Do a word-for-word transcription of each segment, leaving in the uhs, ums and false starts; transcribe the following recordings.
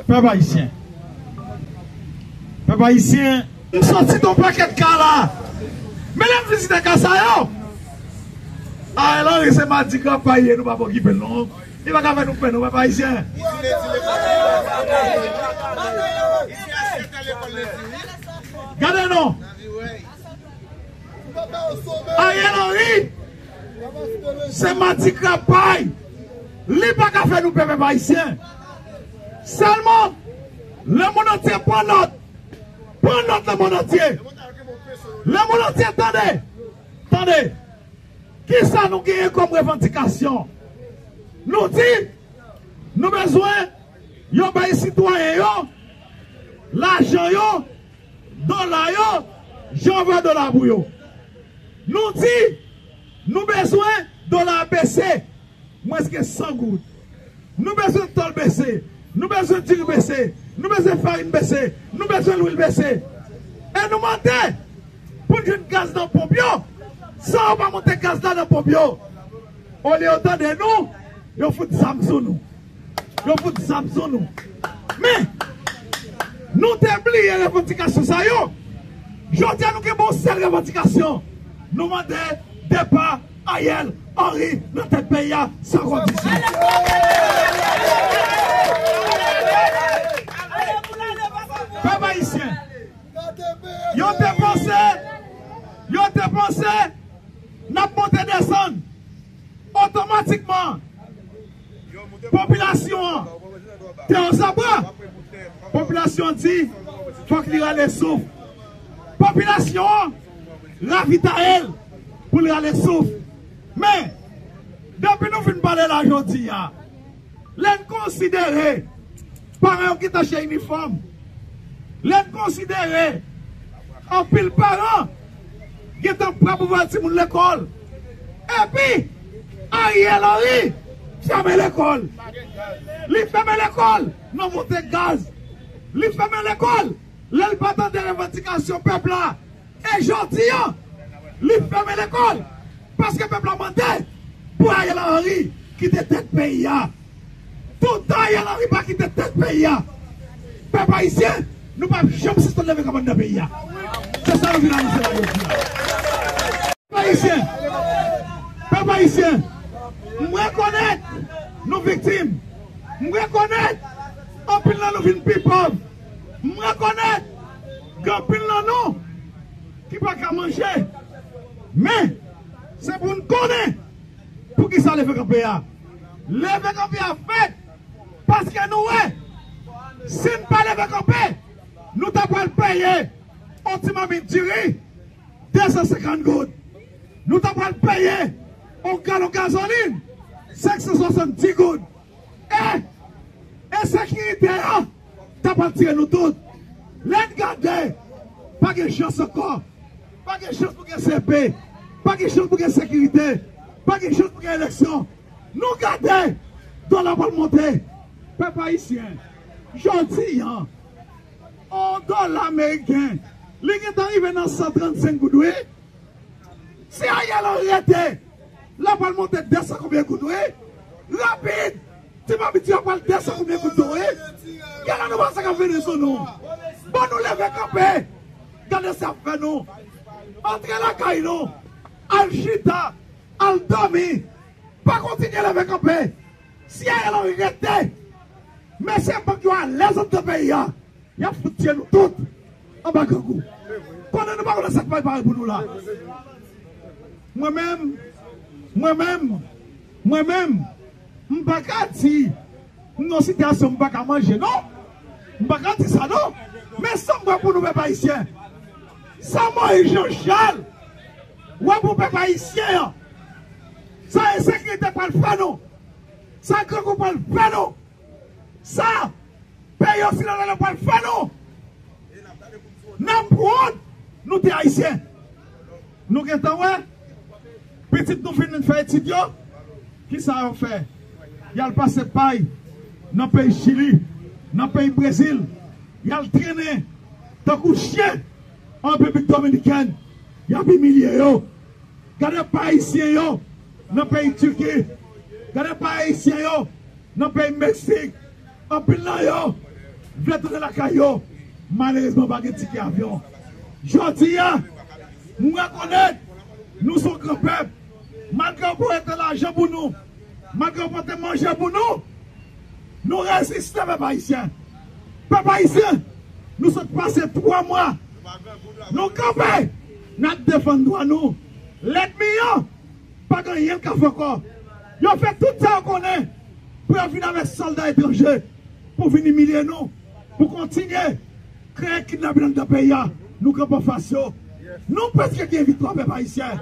Pèp ayisyen. Pèp ayisyen. M soti nan pakèt ka la. Men lè m vizite ka sa yo, Ariel Henry se madigra pa l ye, nou p ap okipe l non. Li pa ka fè nou pè non, pèp ayisyen. Gade non. Ariel Henry se madigra pa l. Li pa ka fè nou pè, pèp ayisyen. Sèlman, lemonn antye pran nòt. Pran nòt lemonn antye. Lemonn antye tande. Tande. Kisa nou genyen kòm revandikasyon? Nou di, nou bezwen yo bay sitwayen yo lajan yo, dola yo, jan yo voye dola pou yo. Nou di, nou bezwen dola a bese, mwens ke san goud. Nou bezwen tòl bese. Nou bezwen diri bese. Nou bezwen farin bese. Nou bezwen lwil bese. E nou mande pou n jwenn gaz nan ponp yo. San yo pa monte gaz la nan ponp yo. Olye yo tande nou, yo fout zam sou nou. Yo fout zam sou nou. Men, nou te bliye revandikasyon sa yo. Jodi a, nou gen yon sèl revandikasyon. Nou mande depa Ariel Henry nan tèt peyi a san kondisyon. Pèp ayisyen, yo te panse, yo te panse n ap monte desann. Otomatikman, popilasyon an te ozabra. Popilasyon an di fòk li rale souf. Popilasyon an ravitaye l pou l rale souf. Men, depi nou fin pale la jodi a, lè n konsidere paran yo gentan achte inifòm, lè n konsidere anpil paran gentan prè pou voye timoun lekòl, epi Ariel Henry fèmen lekòl. Li fèmen lekòl nan monte gaz. Li fèmen lekòl lè l pa tande revandikasyon pèp la. E jodi a, li fèmen lekòl paske pèp la mande pou Ariel Henry kite tèt peyi a. Toutan Ariel Henry pa kite tèt peyi a, pèp ayisyen, nou p ap janm sispann leve kanpe n nan peyi a. Se sa nou vin anonse la jodi a. Pèp ayisyen, pèp ayisyen, m rekonèt nou viktim. M rekonèt anpil nan nou vin pi pòv. M rekonèt gen anpil nan nou ki pa ka manje. Men, se pou n konnen poukisa leve kanpe a. Leve kanpe a fèt paske nou wè, si n pa leve kanpe, nou ta pral peye yon ti mamit diri de san senkant goud. Nou ta pral peye yon galon gazolin senk san swasanndis goud. E ensekirite a ta pral tire nou tout. Lè n gade, pa gen chans ankò. Pa gen chans pou gen C P. Pa gen chans pou gen sekirite. Pa gen chans pou gen eleksyon. Nou gade, dola pral monte. Pèp ayisyen, jodi a, yon dola ameriken, li gentan rive nan san trannsenk goud, wi. Si Ariel Henry rete, l ap pral monte de san konbyen goud, wi. Rapid! Ti mamit yo ap pral de san konbyen goud tou, wi. Genlè nou pa sa k ap vini sou nou. Bon, nou leve kanpe. Gade sa ap fè nou. Antre lakay nou. Al chita. Al dòmi. Pa kontinye leve kanpe. Si Ariel Henry rete, mesye bank yo alèz anndan peyi a. Y ap fout tiye nou tout anba grangou. Konnen nou pa konnen sa k prepare pou nou la. Mwen menm, mwen menm, mwen menm, m pa ka di m nan sitiyasyon m pa ka manje, non. M pa ka di sa, non. Men sa m wè pou nou, pèp ayisyen, sa Moyiz Jan Chal wè pou pèp ayisyen an, sa ensekirite pral fè nou, sa grangou pral fè nou, sa peyi oksidantal yo pral fè nou. N ap wont, nou te ayisyen. Nou gentan wè, pitit nou fin fè etid yo, kisa yo fè? Y al pase pay nan peyi Chili, nan peyi Brezil, y al trennen tankou chen an Repiblik Dominikèn, y ap imilye yo. Gade pa ayisyen yo nan peyi Tiki, gade pa ayisyen yo nan peyi Meksik, Anpil nan yo vle tounen lakay yo. Malerezman, pa gen tikè avyon. Jodi a, m rekonèt nou se yon gran pèp. Malgre yo pote lajan pou nou, malgre yo pote manje pou nou, nou reziste, pèp ayisyen. Pèp ayisyen, nou sot pase twa mwa. Nou kanpe, n ap defann dwa nou. Lènmi an pa gen anyen l ka fè ankò. Yo fè tout sa yo konnen pou yo vin avèk sòlda etranje pou vin imilye nou, pou kontinye kreye kidnapin anndan peyi a. Nou kanpe anfas yo. Nou prèske gen viktwa, pèp ayisyen.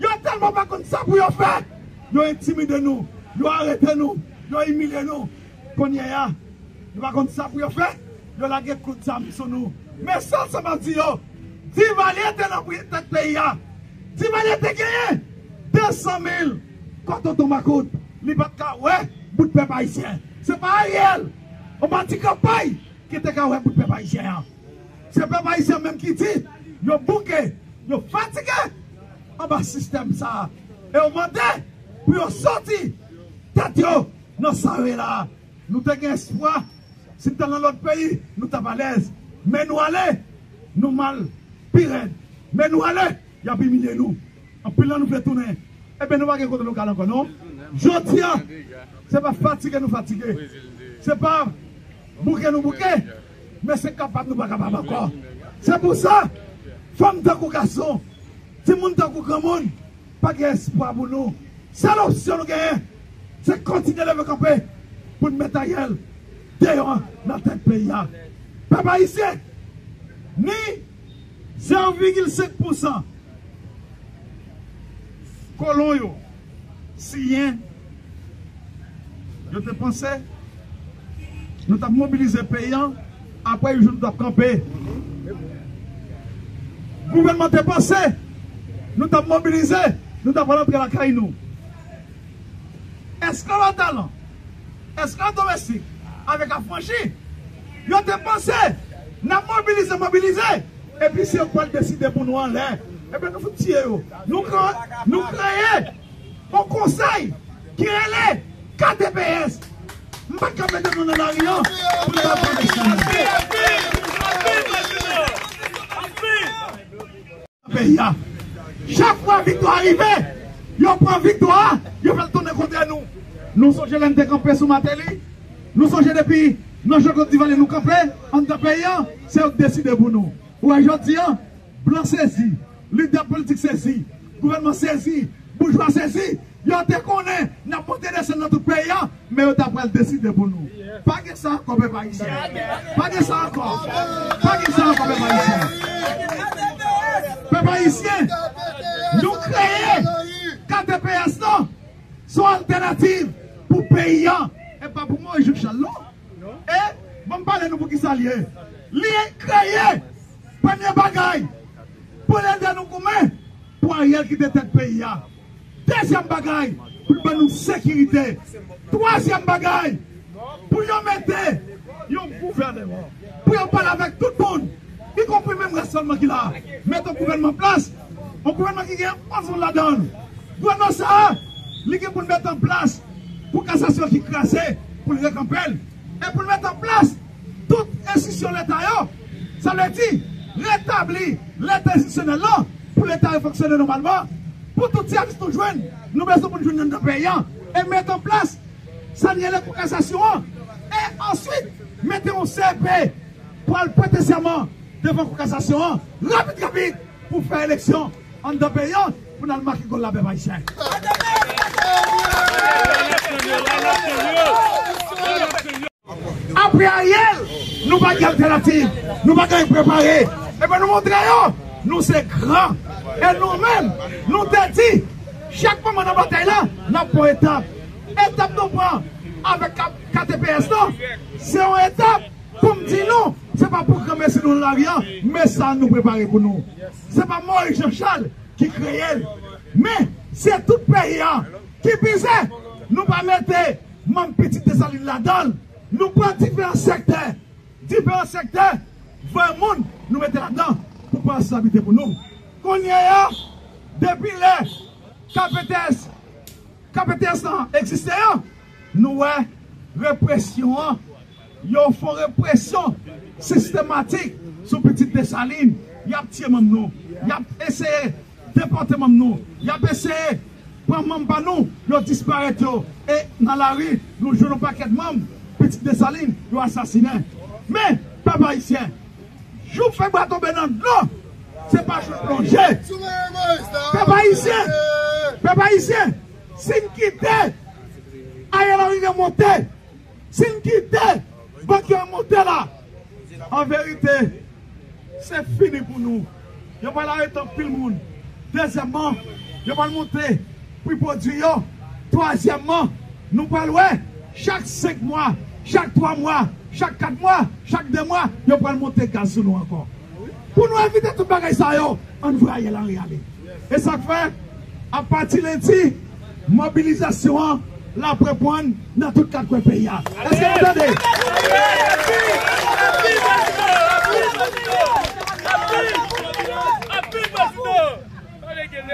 Yo tèlman pa konn sa pou yo fè, yo entimide nou, yo arete nou, yo imilye nou. Kounye a, yo pa konn sa pou yo fè, yo lage kout zam sou nou. Men sèl sa m ap di yo, Divalye te nan pri-, tèt peyi a. Divalye te genyen de san mil kò tonton makout. Li pa t ka wè bout pèp ayisyen. Se pa Ariel, yon bandi kanpay, ki te ka wè bout pèp ayisyen an. Se pèp ayisyen menm ki di yo bouke, yo fatige anba sistèm sa a. E yo mande pou yo soti tèt yo nan sa yo ye la a. Nou te gen espwa, si n t al nan lòt peyi, nou t ap alèz. Men nou ale, nou mal pi rèd. Men nou ale, y ap imilye nou. Anpil nan nou vle tounen. Ebyen, nou pa gen kote nou ka al ankò, non. Jodi a, se pa fatige nou fatige. Se pa bouke nou bouke. Men se kapab nou pa kapab ankò. Se pou sa, fanm tankou gason, timoun tankou granmoun, pa gen espwa pou nou. Sèl opsyon nou genyen, se kontinye leve kanpe pou n met Ariel deyò nan tèt peyi a. Pèp ayisyen, ni zewo vigil senk pousan kolon yo siyen, yo te panse nou t ap mobilize peyi a, apre yon jou nou t ap kanpe. Gouvènman te panse nou t ap mobilize, nou t ap pral antre lakay nou. Esklav atalan, esklav domestik, avèk afranchi, yo te panse n ap mobilize, mobilize, epi se yo k pral deside pou nou anlè. Ebyen, nou fout tiye yo. Nou kre-, nou kreye yon konsèy ki rele K T P S. M pa t ka mete nou nan lari an pou nou ta pran leksyon. Peyi a. Chak fwa viktwa rive, yo pran viktwa a, yo fè l tounen kontre nou. Nou sonje lè n te kanpe sou Martelly? Nou sonje depi nan Jean-Claude Duvalier nou kanpe anndan peyi a? Se yo k deside pou nou. Ou wè jodi a, blan sezi, lidè politik sezi, gouvènman sezi, boujwa sezi, yo te konnen n ap monte desann nan tout peyi a, men yo ta pral deside pou nou. Pa gen sa ankò, pèp ayisyen. Pa gen sa ankò. Pa gen sa ankò, pèp ayisyen. Pèp ayisyen, nou kreye K T P S lan. Se yon altènativ pou peyi a. E pa pou Moïse Jean Charles, non. E, ban m pale nou pou kisa l ye. Li kreye premye bagay pou l ede nou goumen pou Ariel kite tèt peyi a. Dezyèm bagay, pou l ban nou sekirite. Twazyèm bagay, pou yo mete yon gouvènman, pou yo pale avèk tout moun, ikonpri menm rès sòlman ki la. Mete yon gouvènman an plas, yon gouvènman ki gen onz moun ladan l. Gouvènman sa a, li gen pou l mete an plas kou kasasyon ki kraze, pou l rekanpe l. E pou l mete an plas tout enstitisyon leta yo. Sa vle di, retabli leta enstitisyonèl lan, pou leta yo fonksyone nòmalman, pou tout sèvis nou jwenn, nou bezwen pou n jwenn anndan peyi a, e mete an plas sa n rele kou kasasyon an. E answit, mete yon C E P pou al prete sèman devan kou kasasyon an, rapid, rapid, pou fè eleksyon anndan peyi a, pou n al make gòl la, pèp ayisyen. Apre Ariel, nou pa gen altènativ, nou pa gen prepare. Ebyen, nou montre yo, nou se gran. E nou menm, nou te di, chak moman nan batay la, n ap pran etap. Etap nou pran avèk K-, K T P S lan, se yon etap pou m di nou, se pa pou granmesi nou nan lari a, men sa nou prepare pou nou. Se pa Moïse Jean Charles ki kreye l, men se tout peyi a ki bize. Nou pa mete manm pitit Desalin ladan l. Nou pran diferan sektè, diferan sektè, voye moun nou mete ladan pou pran responsabilite pou nou. Kounye a, depi lè K P T S, K P T S lan egziste an, nou wè represyon an Yo fè represyon sistematik sou pitit Desalin. Y ap tiye manm nou. Y ap eseye depòte manm nou. Y ap eseye pran manm pa nou. Yo disparèt yo. E nan lari, nou jwenn yon pakèt manm pitit Desalin, yo asasinen. Men, pèp ayisyen, jou fè bra tonbe nan dlo, se pa jou plonje. Pèp ayisyen, pèp ayisyen, si n kite Ariel Henry remonte, si n kite bank yo monte la, an verite, se fini pou nou. Yo pral arete anpil moun. Dezyèmman, yo pral monte pri pwodui yo. Twazyèmman, nou pral wè, chak senk mwa, chak twa mwa, chak kat mwa, chak de mwa, yo pral monte gaz sou nou ankò. Pou nou evite tout bagay sa yo, ann voye Ariel Henry ale. E sa k fè, apati lendi, mobilizasyon an l ap reprann nan tout kat kwen peyi a. Èske nou tande?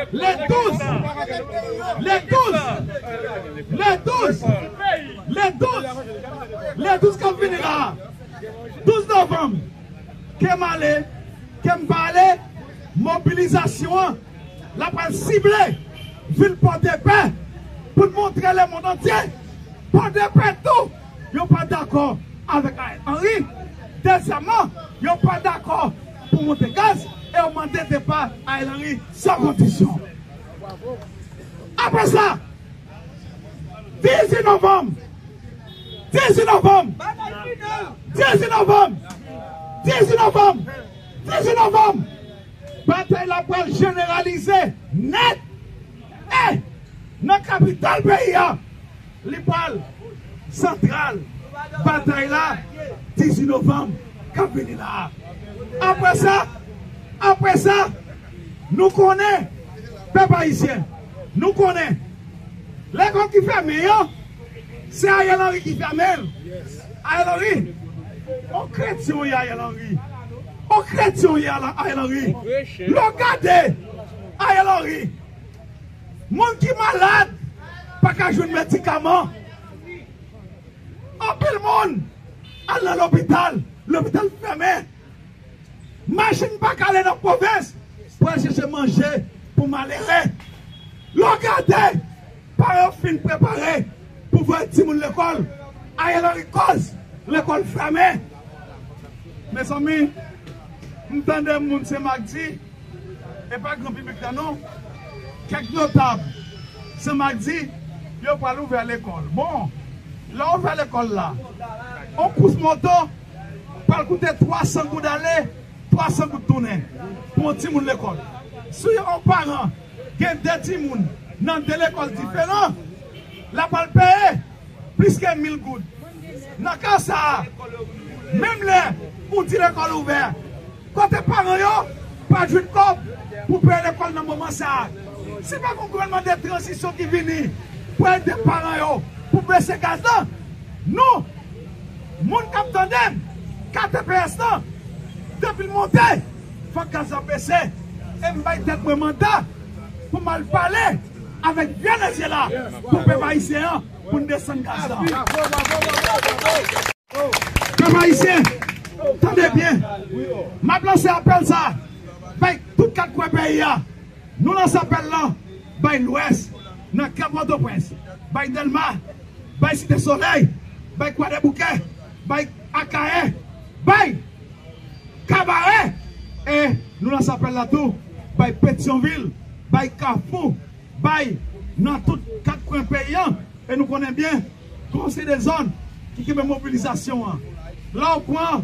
Le douz, le douz, le douz, le douz, le douz k ap vini la, douz novanm, ke m ale, ke m pa ale, mobilizasyon an, l ap pral sible vil Pòdepè pou l montre lemonn antye Pòdepè tou, yo pa dakò avèk Ariel Henry. Dezyèmman, yo pa dakò pou monte gaz e yo mande depa Ariel Henry san kondisyon. Apre sa, dizuit novanm, dizuit novanm, dizuit novanm, dizuit novanm, dizuit novanm, batay la pral jeneralize nèt. E nan kapital peyi a, li pral santral batay la, dizuit novanm k ap vini la a. Apre sa, apre sa, nou konnen, pèp ayisyen, nou konnen, lekòl ki fèmen an, se Ariel Henry ki fèmen l. Ariel Henry, on kretyen w ye Ariel Henry. On kretyen w ye Ariel Henry. Lè w gade Ariel Henry, moun ki malad pa ka jwenn medikaman. Anpil moun al nan lopital, lopital fèmen. Machin pa ka ale nan pwovens pou al chèche manje pou malere. Lè w gade, paran yo fin prepare pou voye timoun lekòl. Ariel Henry koz lekòl fèmen. Mezanmi, m tande moun se mak di, e pa gran piblik la non. Kèk notab, se mak di, yo pral ouvè lekòl. Bon, lè w ouvè lekòl la, on kous moto pral koute twa san goud ale, twa san goud tounen pou yon timoun lekòl. Si yon paran gen de timoun nan de lekòl diferan, l ap al peye plis ke mil goud. Nan ka sa a, menm lè ou di lekòl ouvè, kote paran yo pa jwenn kòb pou peye lekòl nan moman sa a? Si pa gen yon gouvènman de tranzisyon ki vini pou ede paran yo pou bese gaz la, nou, moun k ap tande m, K T P S lan, depi l monte, fòk gaz la bese. E m bay tèt mwen manda pou m al pale avèk vye lezye la pou pèp ayisyen an pou n desann gaz la. Pèp ayisyen, tande byen. M ap lanse apèl sa a bay tout kat kwen peyi a. Nou lanse apèl lan bay Lwès, nan kè Pòtoprens, bay Dèlma, bay Site Solèy, bay Kwadèboukè, bay Akayè, bay Kabarè. E nou lanse apèl la tou bay Petyonvil, bay Kafou, bay nan tout kat kwen peyi an. E nou konnen byen, konsèy de zòn ki kenbe mobilizasyon an. Lè w pran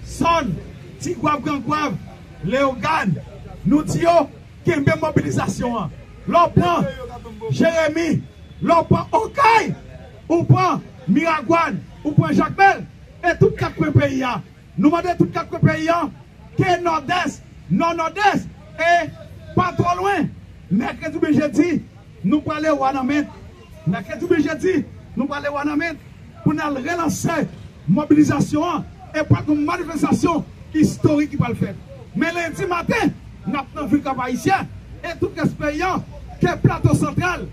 zòn Tigwav, Grangwav, Leyogàn, nou di yo kenbe mobilizasyon an. Lè w pran Jeremi, lè w pran Okay, ou pran Miragwàn, ou pran Jakmèl, e tout kat kwen peyi a. Nou mande tout kat kwen peyi a, ke Nòdès, Nò, Nòdès, e pa twò lwen, mèkredi oubyen jedi, nou prale Wanament. Mèkredi oubyen jedi, nou prale Wanament pou n al relanse mobilizasyon an e pral gen yon manifestasyon istorik ki pral fèt. Men lendi maten, n ap nan vil Kap Ayisyen e tout rès peyi an, ke Plato Santral,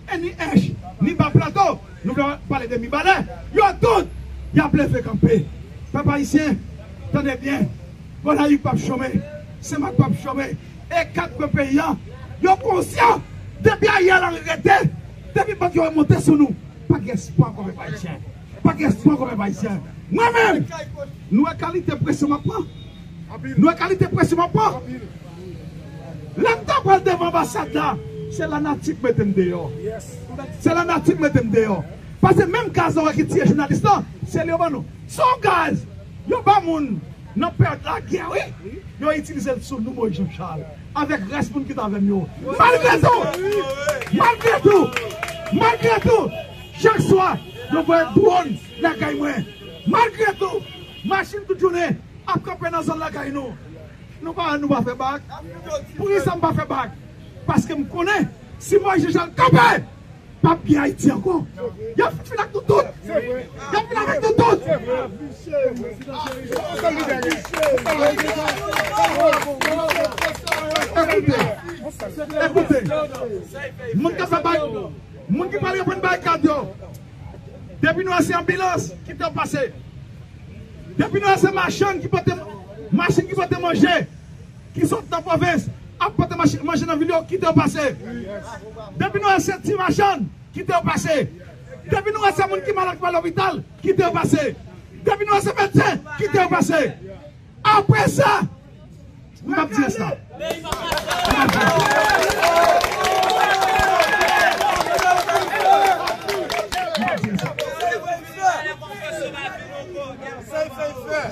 e ni Ench, ni Ba Plato, nou vle pale de Mibalè, yo tout Y ap leve kanpe. Pèp ayisyen, tande byen. Gonayiv p ap chome. Senmak p ap chome. E kat kwen peyi a, yo konsyan. Depi Ariel Henry rete, depi bak yo remonte sou nou, pa gen espwa ankò, pèp ayisyen. Pa gen espwa ankò, pèp ayisyen. Mwen menm, nou wè kalite presyon m ap pran. Nou wè kalite presyon m ap pran. Lè m ta pral devan anbasad la, se lanati k mete m deyò. Se lanati k mete m deyò. Paske menm gaz la wè ki tiye jounalis lan, se li yo ban nou. Se yon gaz yo ba moun nan peryòd lagè, wi. Yo itilize l sou nou, Moïse Jean Charles, avèk rès moun ki t avè m yo. Malgre tou, malgre tou, malgre tou, chak swa, yo voye dwòn lakay mwen. Malgre tou, machin tout jounen ap kanpe nan zòn lakay nou. Nou pa, nou pa fè bak. Poukisa m pa fè bak? Paske m konnen, si Moïse Jean Charles kanpe, p ap gen Ayiti ankò. Y ap fin ak nou tout. Y ap fin avèk nou tout. Ekoute, ekoute, moun k ap fè bak, moun ki pral reponn barikad yo, depi nou wè se anbilans, kite yo pase. Depi nou wè se machann ki pote, machin ki pote manje, ki sot nan pwovens, ap pote mach-, manje nan vil yo, kite yo pase. Depi nou wè se ti machann, kite yo pase. Depi nou wè se moun ki malad ki pral lopital, kite yo pase. Depi nou wè se medsen, kite yo pase. Apre sa, m p ap di rès la. M p ap di rès la. M p ap di rès la.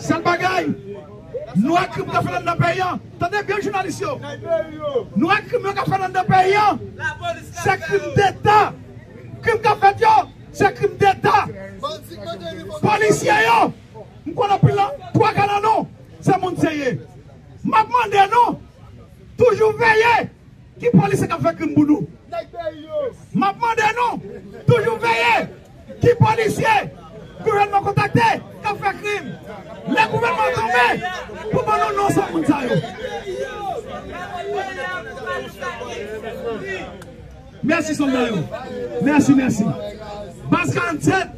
Sèl bagay, nou wè krim k ap fèt anndan peyi a. Tande byen, jounalis yo. Nou wè krim yo k ap fèt anndan peyi a. Se krim deta. Krim k ap fèt yo, se krim deta. Polisye yo, m konn anpil nan twa ka nan nou, se moun serye. M ap mande nou, toujou veye ki polisye k ap fè krim pou nou. M ap mande nou, toujou veye ki polisye gouvènman kontakte k ap fè krim. Lè gouvènman tonbe, pou ban nou non sa moun sa yo. Mèsi, sòlda yo. Mèsi, mèsi. Baz karannsèt,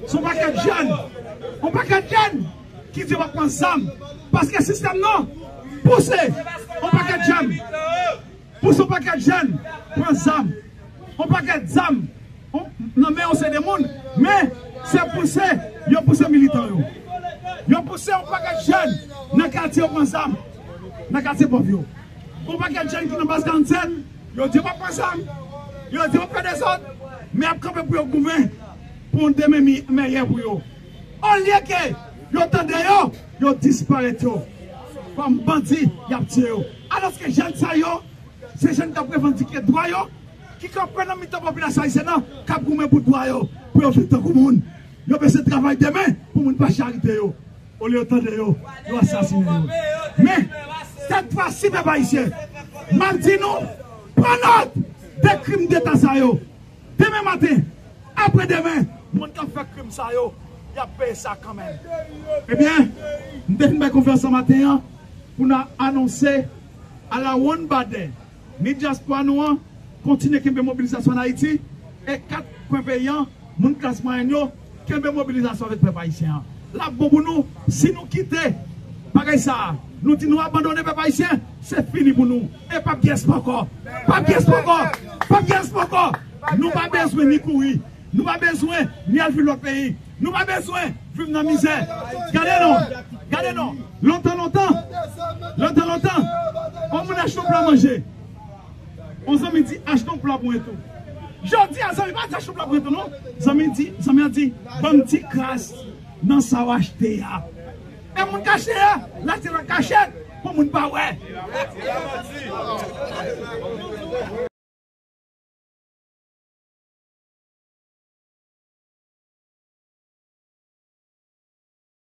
se yon pakèt jèn. Yon pakèt jèn ki di yo p ap pran zam. Paske sistèm nan pouse yon pakèt jèn. Pouse yon pakèt jèn pran zam. Yon pakèt zam nan men yon seri de moun. Men, se pouse, yo pouse militan yo. Yo pouse yon pakèt jèn nan katye yo pran zam. Nan katye pòv yo. Yon pakèt jèn ki nan baz karannsèt, yo di yo p ap pran zam, yo di yo p ap fè dezòd, men y ap kanpe pou yo goumen pou yon demen mi-, meyè pou yo. Olye ke yo tande yo, yo disparèt yo. Kòm bandi, y ap tiye yo. Alòske jèn sa yo, se jèn k ap revandike dwa yo, ki kanpe nan mitan popilasyon ayisyèn nan, k ap goumen pou dwa yo, pou yo viv tankou moun. Yo bezwen travay demen pou moun pa charite yo. Olye yo tande yo, yo asasinen yo. Men, sèt fwa si, pèp ayisyen, m ap di nou, pran nòt de krim deta sa yo. Demen maten, apre demen, moun k ap fè krim sa yo, y ap peye sa kanmenm. Ebyen, m te vin bay konferans an maten an pou n anonse alawonnbadè ni dyaspora nou an kontinye kenbe mobilizasyon ann Ayiti, e kat kwen peyi an, moun klas mwayèn yo kenbe mobilizasyon avèk pèp ayisyen an. L ap bon pou nou si nou kite bagay sa a. Nou di nou abandone pèp ayisyen, se fini pou nou. E p ap gen espwa ankò. P ap gen espwa ankò. P ap gen espwa ankò. Nou pa bezwen ni kouri. Nou pa bezwen ni al viv lòt peyi. Nou pa bezwen viv nan mizè. Gade non. Gade non. Lontan, lontan. Lontan, lontan. On moun achte yon pla manje. On zanmi di, "Achte yon pla pou mwen tou." Jodi a, zanmi pa di, "Achte yon pla pou mwen tou," non. Zanmi di, zanmi an di, "Ban m ti kras nan sa w achte a." E moun k achte a, l achte nan kachèt pou moun pa wè.